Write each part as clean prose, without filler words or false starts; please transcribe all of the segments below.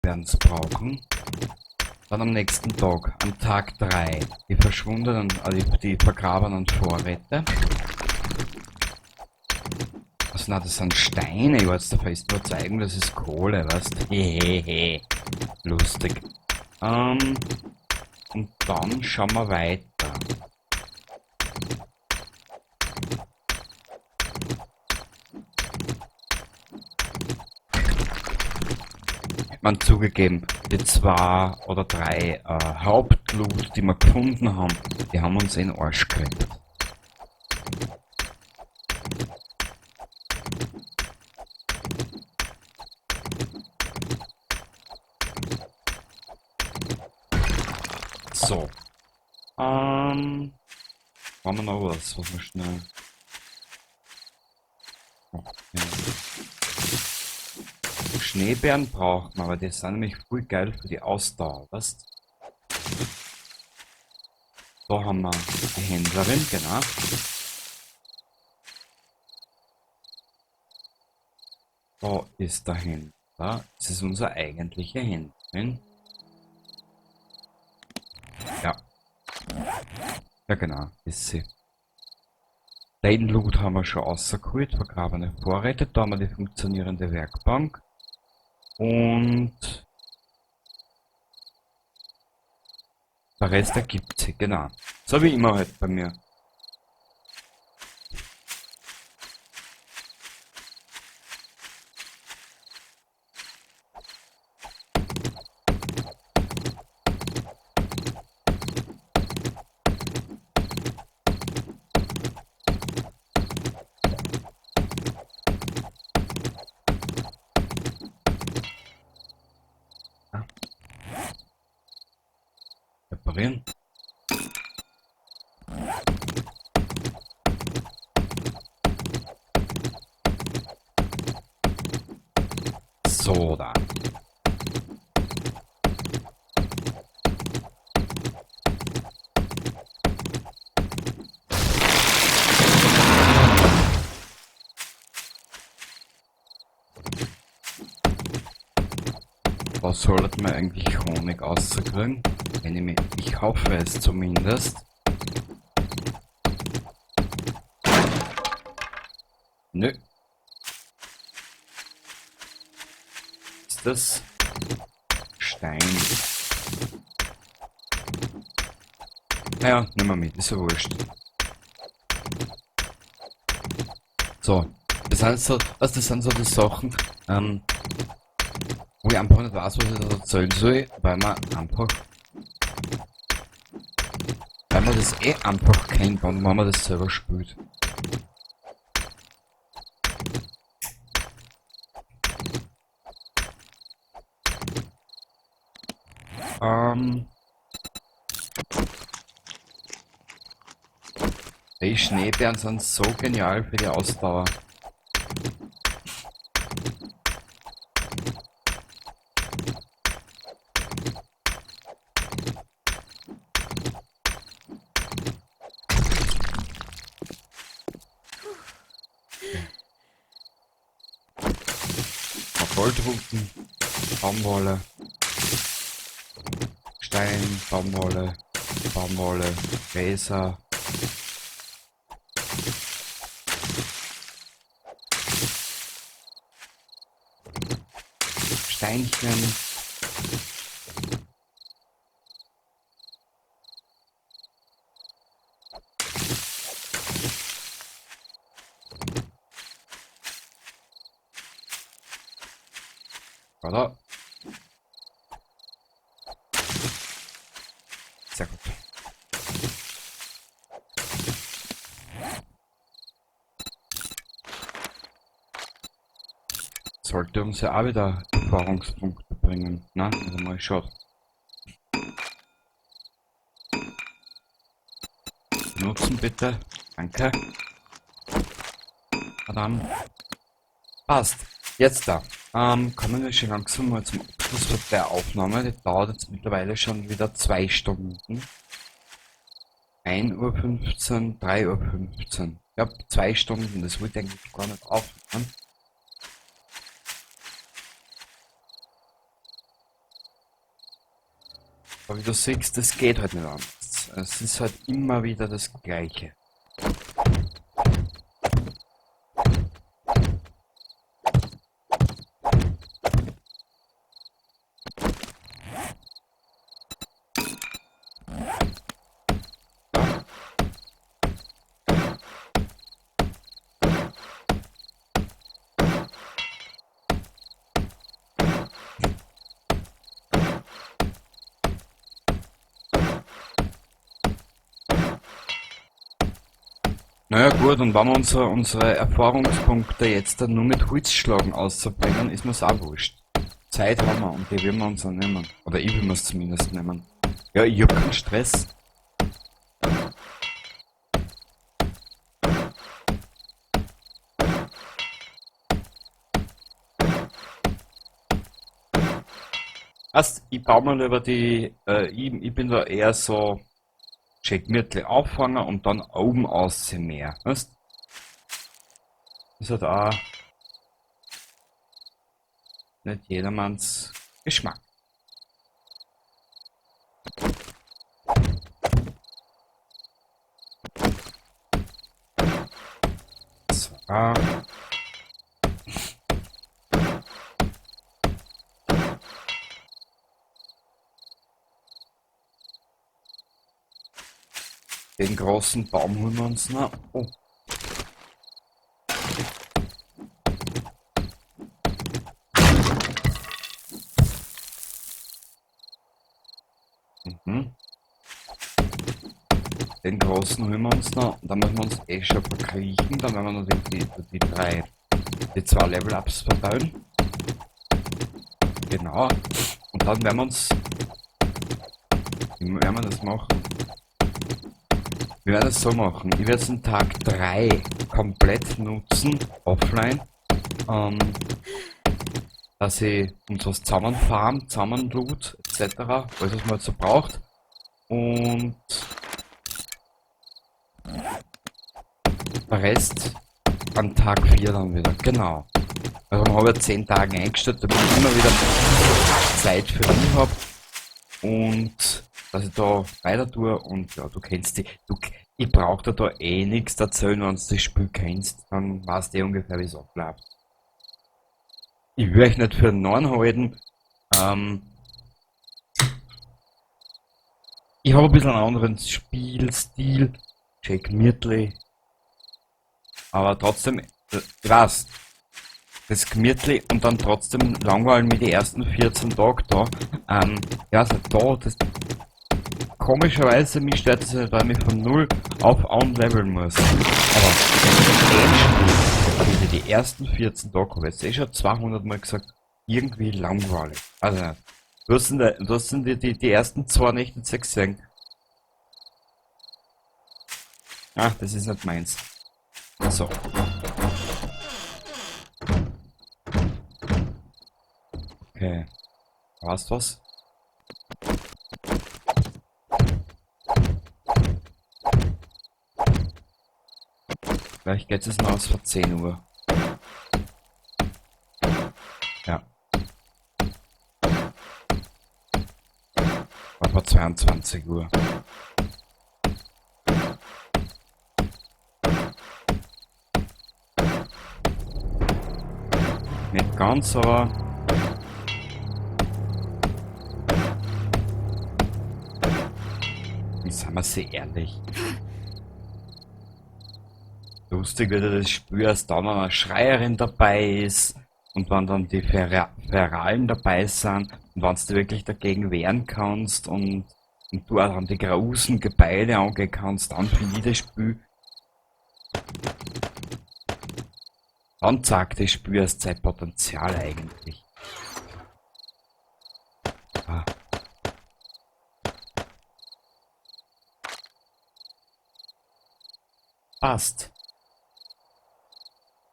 Werden es brauchen. Dann am nächsten Tag, am Tag 3, die verschwundenen, die vergrabenen Vorräte. Also na, das sind Steine, ich war jetzt der festen Überzeugung, das ist Kohle, weißt? Hehehe. Lustig. Und dann schauen wir weiter. Man zugegeben, die 2 oder 3 Hauptloot, die wir gefunden haben, die haben uns in den Arsch gerettet. So. Haben wir noch was, was wir schnell... Oh, ja. Schneebeeren braucht man, aber die sind nämlich voll geil für die Ausdauer, weißt? Da haben wir die Händlerin, genau. Da ist der Händler. Das ist unsere eigentliche Händlerin. Ja. Ja, genau, ist sie. Den Loot haben wir schon rausgeholt, vergrabene Vorräte. Da haben wir die funktionierende Werkbank. Und der Rest ergibt sich, genau. So wie immer halt bei mir. Reparieren. So, da. Was sollte man eigentlich Honig rauskriegen? Wenn ich mich, ich hoffe es zumindest. Nö. Ist das Stein? Naja, nehmen wir mit, ist ja wurscht. So, das sind so, also das sind so die Sachen, wo ich einfach nicht weiß, was ich da erzählen soll, weil man einfach, weil man das eh einfach kennt, wenn man das selber spielt. Die Schneebären sind so genial für die Ausdauer. Goldruten, Baumwolle, Stein, Baumwolle, Baumwolle, Gräser. Steinchen. Oder? Sehr gut. Sollte uns ja auch wieder Erfahrungspunkte bringen, ne? Also mal schaut. Nutzen bitte. Danke. Madame. Passt. Jetzt da. Kommen wir schon langsam mal zum Abschluss der Aufnahme. Die dauert jetzt mittlerweile schon wieder 2 Stunden. 1:15 Uhr, 3:15 Uhr. Ja, 2 Stunden, das wollte ich eigentlich gar nicht aufnehmen. Aber wie du siehst, das geht halt nicht anders. Es ist halt immer wieder das Gleiche. Naja gut, und wenn wir unsere Erfahrungspunkte jetzt dann nur mit Holzschlagen auszubringen, ist mir's auch wurscht. Zeit haben wir und die werden wir uns auch nehmen. Oder ich will mir's zumindest nehmen. Ja, ich hab keinen Stress. Weißt, ich baue mir lieber die, ich bin da eher so Checkmürtel auffangen und dann oben aussehen mehr. Weißt? Das hat auch nicht jedermanns Geschmack. So. Den großen Baum holen wir uns noch. Oh. Mhm. Den großen holen wir uns noch. Dann müssen wir uns eh schon verkriechen. Dann werden wir noch die zwei Level-Ups verteilen. Genau. Und dann werden wir uns... Wie werden wir das machen? Wir werden es so machen. Ich werde es den Tag 3 komplett nutzen, offline, dass ich uns was zusammenfarm, zusammenloot, et cetera, alles was man jetzt so braucht. Und der Rest an Tag 4 dann wieder, genau. Also dann habe ich 10 Tage eingestellt, damit ich immer wieder Zeit für mich hab. Und dass ich da weiter tue und ja, du kennst die, du, ich brauch dir da eh nix erzählen, wenn du das Spiel kennst, dann weißt du eh ungefähr, wie's abläuft. Ich will euch nicht für einen Narren halten. Ich hab ein bisschen einen anderen Spielstil, Jack Mirtli. Aber trotzdem, ich weiß, das Gemütli und dann trotzdem langweilen mir die ersten 14 Tage da. Ja, also da, das komischerweise, mich stört das nicht, weil ich mich von 0 auf 1 leveln muss. Aber Endspiel, die ersten 14 Tage, hab ich jetzt eh schon 200 Mal gesagt, irgendwie langweilig. Also, du hast die ersten 2 Nächte jetzt gesehen. Ach, das ist nicht meins. So. Okay. Weißt du was? Vielleicht geht es noch aus vor 10 Uhr. Ja. War vor 22 Uhr. Nicht ganz, aber... Jetzt sind wir sehr ehrlich. Lustig wird ja das Spiel erst dann, wenn eine Schreierin dabei ist und wenn dann die Feralen dabei sind und wenn du wirklich dagegen wehren kannst und du auch an die großen Gebäude angehen kannst, dann finde ich das Spiel. Dann zeigt das Spiel erst sein Potenzial eigentlich. Ah. Passt.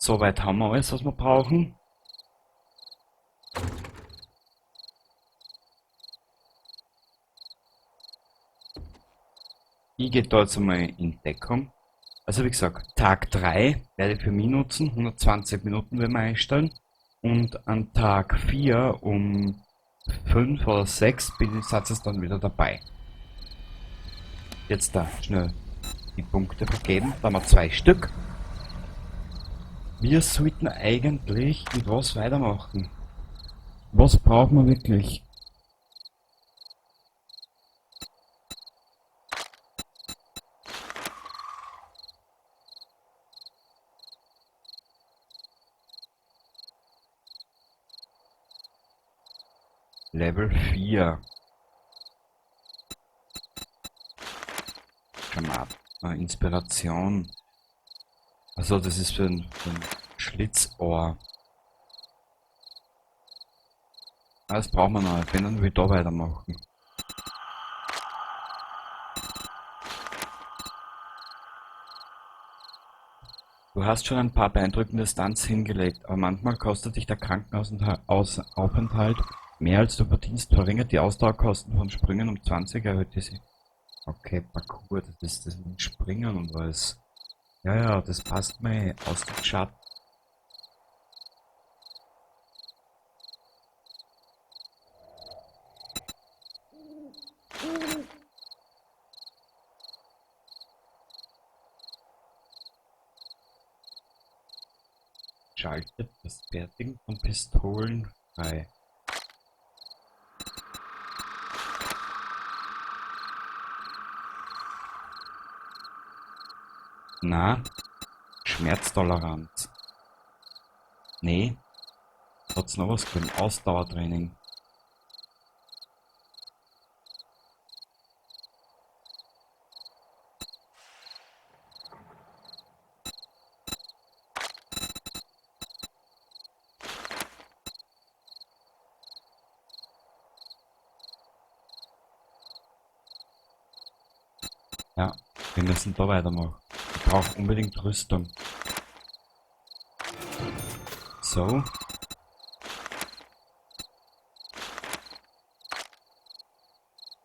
Soweit haben wir alles, was wir brauchen. Ich gehe da jetzt einmal in Deckung. Also wie gesagt, Tag 3 werde ich für mich nutzen, 120 Minuten werden wir einstellen. Und an Tag 4 um 5 oder 6 bin ich Satzes dann wieder dabei. Jetzt da, schnell die Punkte vergeben. Da haben wir 2 Stück. Wir sollten eigentlich mit was weitermachen. Was brauchen wir wirklich? Level 4. Inspiration. Also das ist für ein Schlitzohr. Das brauchen wir noch. Wenn, dann will ich da weitermachen. Du hast schon ein paar beeindruckende Stunts hingelegt, aber manchmal kostet dich der Krankenhausaufenthalt mehr als du verdienst. Verringert die Ausdauerkosten von Sprüngen um 20, erhöht die sie. Okay, Parkour, das ist das mit Springen und was. Ja, ja, das passt mir aus dem Schatten. Schaltet das Fertigen von Pistolen frei. Na, Schmerztoleranz. Nee, hat's noch was gegeben? Ausdauertraining. Ja, wir müssen da weitermachen. Ich brauche unbedingt Rüstung. So.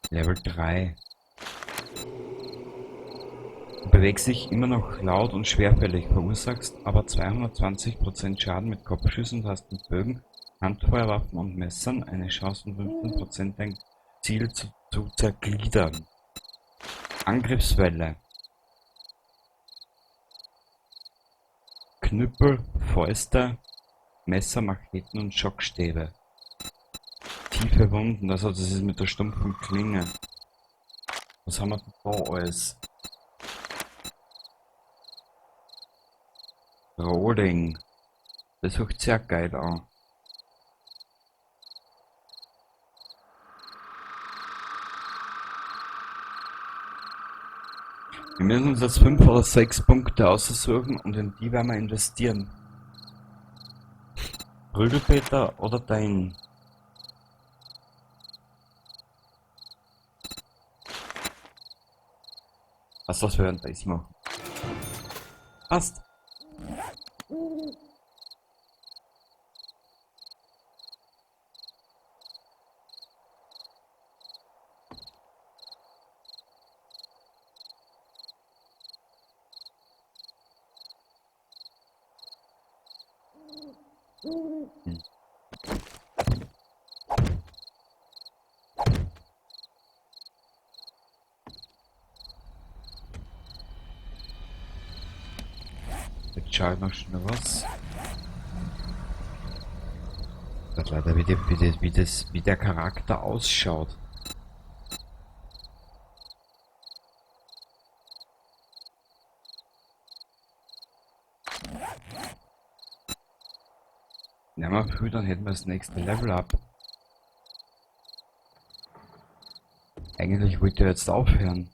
Level 3. Du bewegst dich immer noch laut und schwerfällig, verursachst aber 220% Schaden mit Kopfschüssen und hast mit Bögen, Handfeuerwaffen und Messern eine Chance von 15% dein Ziel zu zergliedern. Angriffswelle. Knüppel, Fäuste, Messer, Macheten und Schockstäbe. Tiefe Wunden, also das ist mit der stumpfen Klinge. Was haben wir denn da alles? Rolling. Das hört sehr geil an. Wir müssen uns jetzt 5 oder 6 Punkte aussuchen und in die werden wir investieren. Prügelpeter oder dein? Was das wir das machen? Passt. Jetzt schau ich noch schnell was. Das leider, wie der Charakter ausschaut. Nehmen wir früh, dann hätten wir das nächste Level up. Eigentlich wollte ich jetzt aufhören.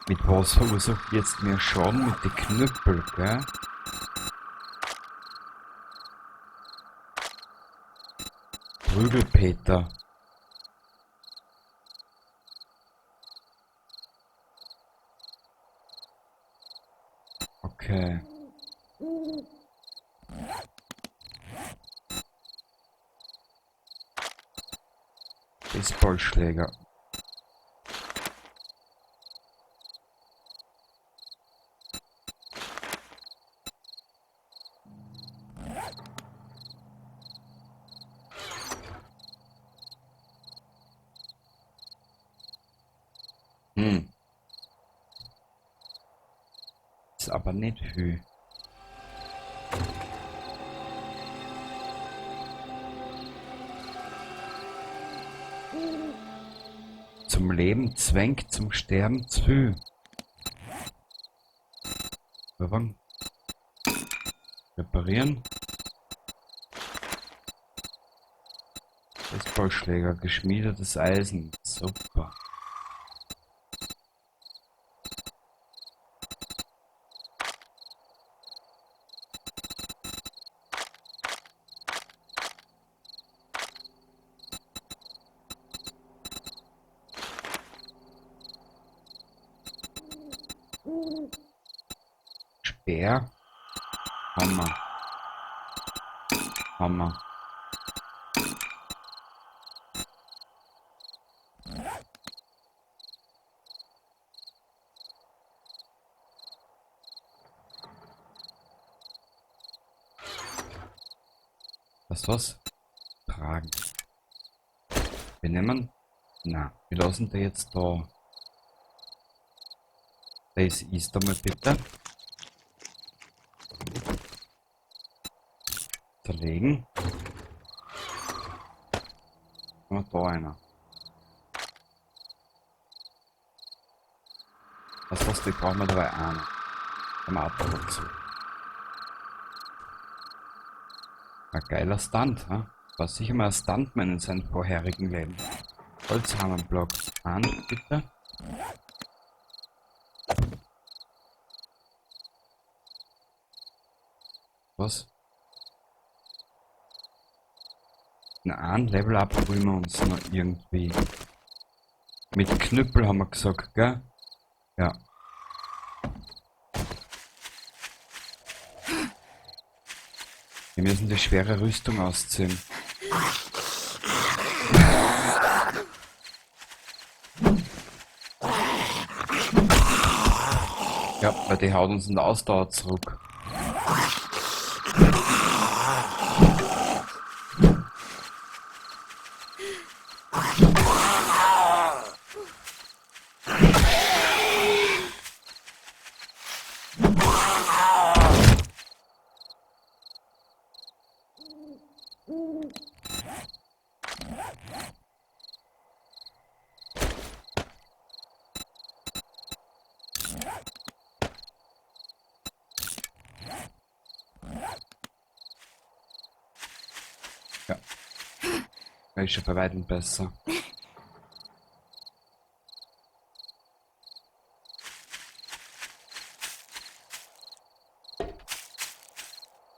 Mit was verursacht jetzt mehr Schaden? Mit den Knüppel, gell? Prügelpeter. Okay. Baseballschläger. Hm. Ist aber nicht viel. Zum Leben zwängt, zum Sterben zu viel. Reparieren. Baseballschläger, geschmiedetes Eisen. Super. Speer. Hammer. Hammer. Was was? Tragen. Wir nehmen. Na, wir lassen da jetzt da. Das ist einmal bitte. Zerlegen. Und da einer. Was was, die brauchen wir dabei einen. Tomaten dazu. Ein geiler Stunt, ha? War sicher mal ein Stuntman in seinem vorherigen Leben. Holzhammerblock an, bitte. Was? Na, ein Level up holen wir uns noch irgendwie. Mit Knüppel haben wir gesagt, gell? Ja. Wir müssen die schwere Rüstung ausziehen. Ja, weil die haut uns in der Ausdauer zurück. Ja. Ist schon bei weitem besser.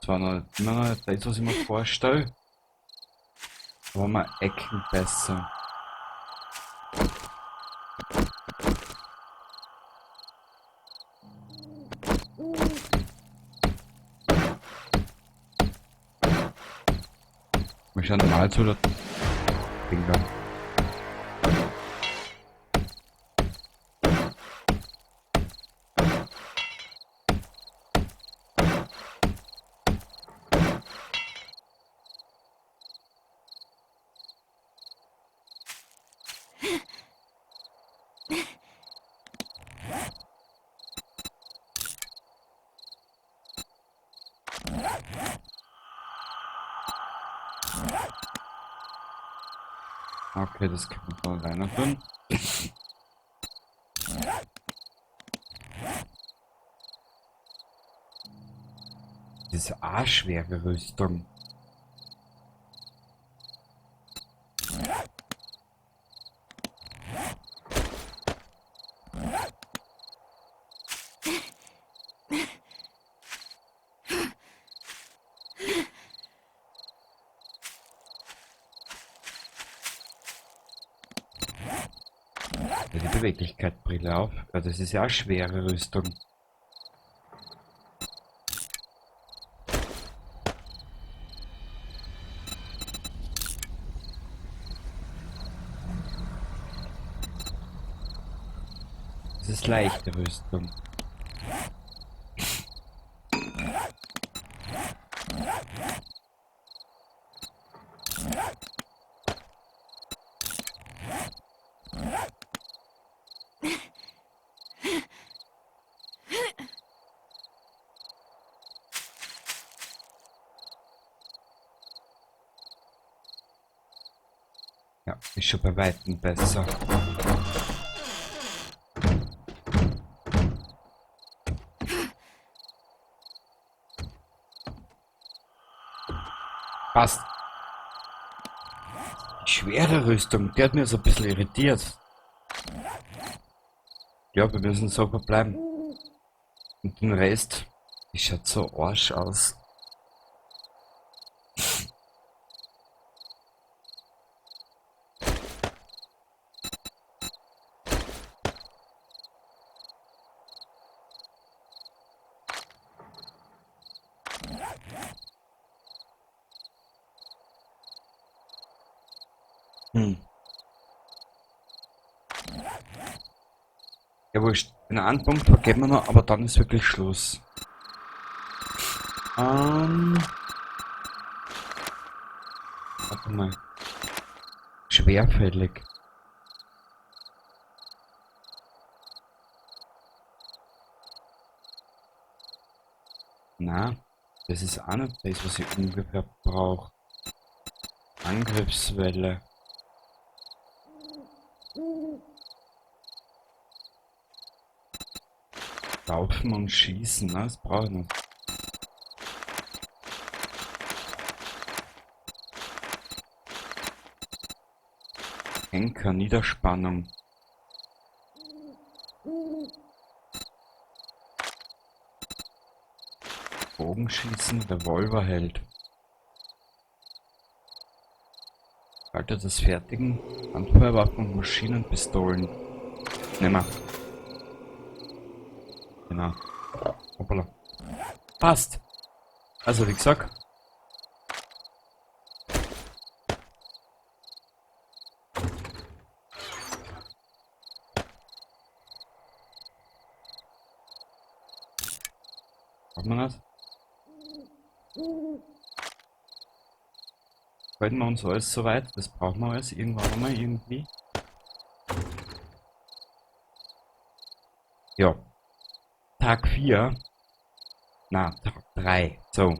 Zwar noch immer noch nicht das, was ich mir vorstelle, aber mal Ecken besser. Wir schauen mal zu der Finger. Okay, das kann man von alleine tun. Das ist auch schwere Rüstung. Ja, die Beweglichkeitsbrille auf. Ja, das ist ja auch schwere Rüstung. ist leichte Rüstung. Ja, ist schon bei weitem besser. Passt. Die schwere Rüstung, die hat mir so ein bisschen irritiert. Ja, wir müssen so verbleiben. Und den Rest, die schaut so arsch aus. Ja, wurscht. Den einen Punkt vergeben wir noch, aber dann ist wirklich Schluss. Warte mal. Schwerfällig. Na, das ist auch nicht das, was ich ungefähr brauche. Angriffswelle. Laufen und schießen, ne? Das brauche ich nicht. Henker, Niederspannung. Bogenschießen, Revolverheld. Alter, das Fertigen, Handfeuerwaffen und Maschinenpistolen. Nehmen wir. Genau. Hoppala. Passt. Also wie gesagt. Braucht man das? Halten wir uns alles soweit? Das brauchen wir alles irgendwann einmal irgendwie. Ja. Tag 4. Na, Tag 3. So.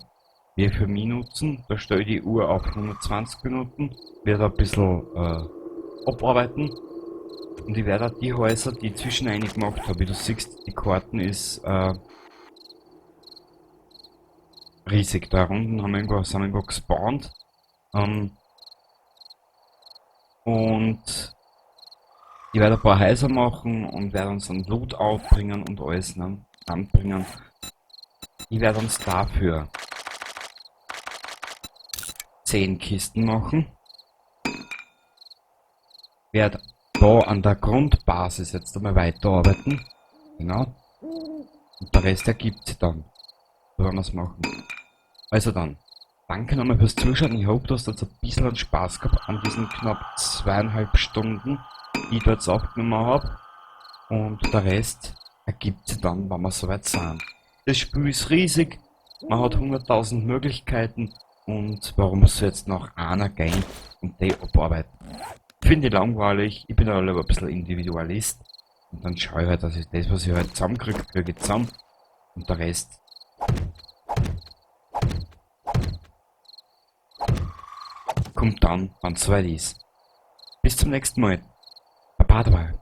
Wie viele Minuten? Da stelle ich die Uhr auf 120 Minuten. Werde ein bisschen abarbeiten. Und ich werde auch die Häuser, die ich zwischen eine gemacht habe, wie du siehst, die Karten ist riesig. Da unten haben wir irgendwo, sind wir irgendwo gespawnt. Und ich werde ein paar Häuser machen und werde uns dann Loot aufbringen und alles, ne, anbringen. Ich werde uns dafür 10 Kisten machen. Werde da an der Grundbasis jetzt einmal weiterarbeiten. Genau. Und der Rest ergibt sich dann. So werden wir's machen. Also dann. Danke nochmal fürs Zuschauen. Ich hoffe, du hast jetzt ein bisschen Spaß gehabt an diesen knapp zweieinhalb Stunden, die ich da jetzt aufgenommen hab. Und der Rest ergibt sich dann, wenn wir soweit sind. Das Spiel ist riesig, man hat 100.000 Möglichkeiten und warum soll jetzt noch einer gehen und die abarbeiten? Finde ich langweilig, ich bin ja lieber ein bisschen Individualist und dann schaue ich halt, dass ich das, was ich halt zusammenkriege, kriege ich zusammen und der Rest kommt dann, wenn's soweit ist. Bis zum nächsten Mal. Baba dabei.